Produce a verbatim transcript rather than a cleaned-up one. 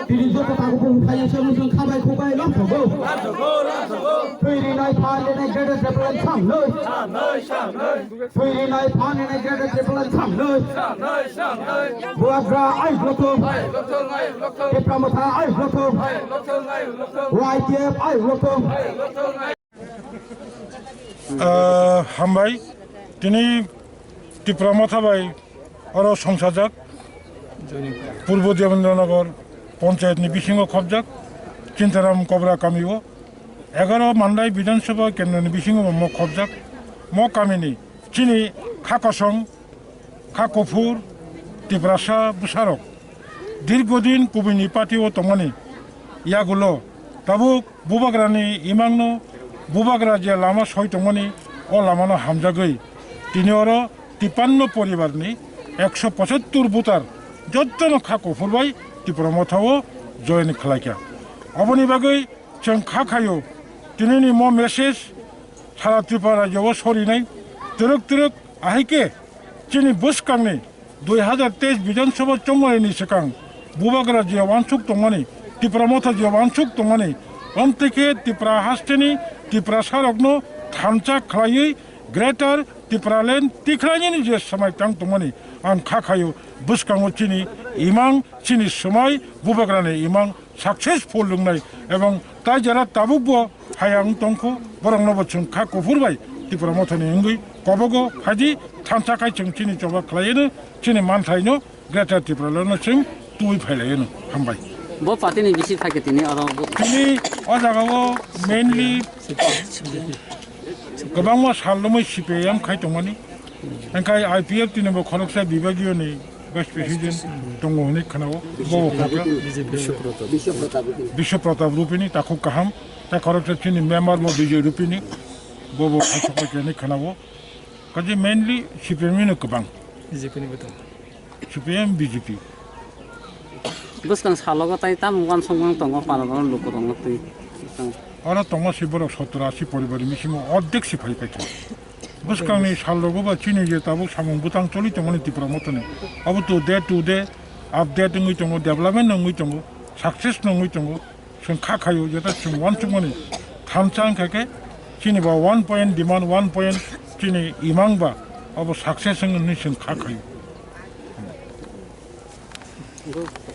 Tini joto tabuk bumung phaiya se mujung khabai khubai lom thogo. Twi rinai phan rinai greater Tipraland sangnoi. Twi rinai phan rinai greater Tipraland sangnoi. Bubagra ai loto. Tipra Motha ai loto. Y T F ai loto. Ah, hambai, tini Tipra Motha bai oro songsajak Purbo Devendra Nagar Panchayat ni bisingo khobjak Chintaram Kobra kami o egaroh Mandai Bidhan Sabha kendro ni bisingo mo khobjak mo kami ni chini kha kosong kha kuphur Tiprasa bwsarok dirgodin kubuni party o tongmani yagulo tabuk Bubagrani imangno Bubagra je lama soi tongmani o lamano hamjagwi tini oro tipanno poribarni ekso pochattor voter jottono kha kuphur bai Tipra Motha o join khlaikha. Oboni bagwi chwng kha khaio tinini mo message sara Tripura rajyo o sorinai twrwk twrwk ahai khe chini bwskangni dui hazar teis Bidhan Sabha chongmani ni swkang Bubagra je wansuk tongmani, Tipra Motha je wansuk tongmani, omtwi khe Tipra hasteni Tiprasarokno thansa khlaiwi Greater Tipraland tikhlainani je swmai tang tongmani ang kha khaio bwskango chini imang chini swmai Bubagrani imang successful wngnai ebong tai jara tabukbo hai ang tongkho, borokno bo chwng kha kuphur bai Tipra Mothani wngwi kobogo phaidi thansa khai chwng chini choba khlaiwi chini manthaino Greater Tipralandno chwng twi phailaino. Hambai. Bo party ni bisi phaikhe tini oro bo- Tini o jagao mainly kwbangma sal romwi C P I M khai tongmani. Hingkhai I P F T ni bo khoroksa bibagiyo ni Vice President tongo hwnwi khwnao, bo khoroksa Biswa Pratap Rupini takhuk kaham, ta khoroksa chini member bo Bijoy Rupini, bo bo khaisokma khe hwnwi khwnao. Kaje mainly C P M ni no kwbang. B J P ni bo tongo. C P M, B J P. Bwskang salogo tai tamo uansukmung tongo, para para luku tongo twi. Oro tongma si borok sottor ashi poribar ni bisingo ordek si phai paikha. Bwskangni salrogo ba chini je tabuk samung bwtang choli tongmani Tipra Mothani. Abo to day to day update wngwi tongo, development wngwi tongo, success wngwi tongo. Chwng kha khaio, jeta chwng uansukmani thansa wngkha khe chini ba one point demand, one point chini imang ba abo success wngwi chwng kha khaio.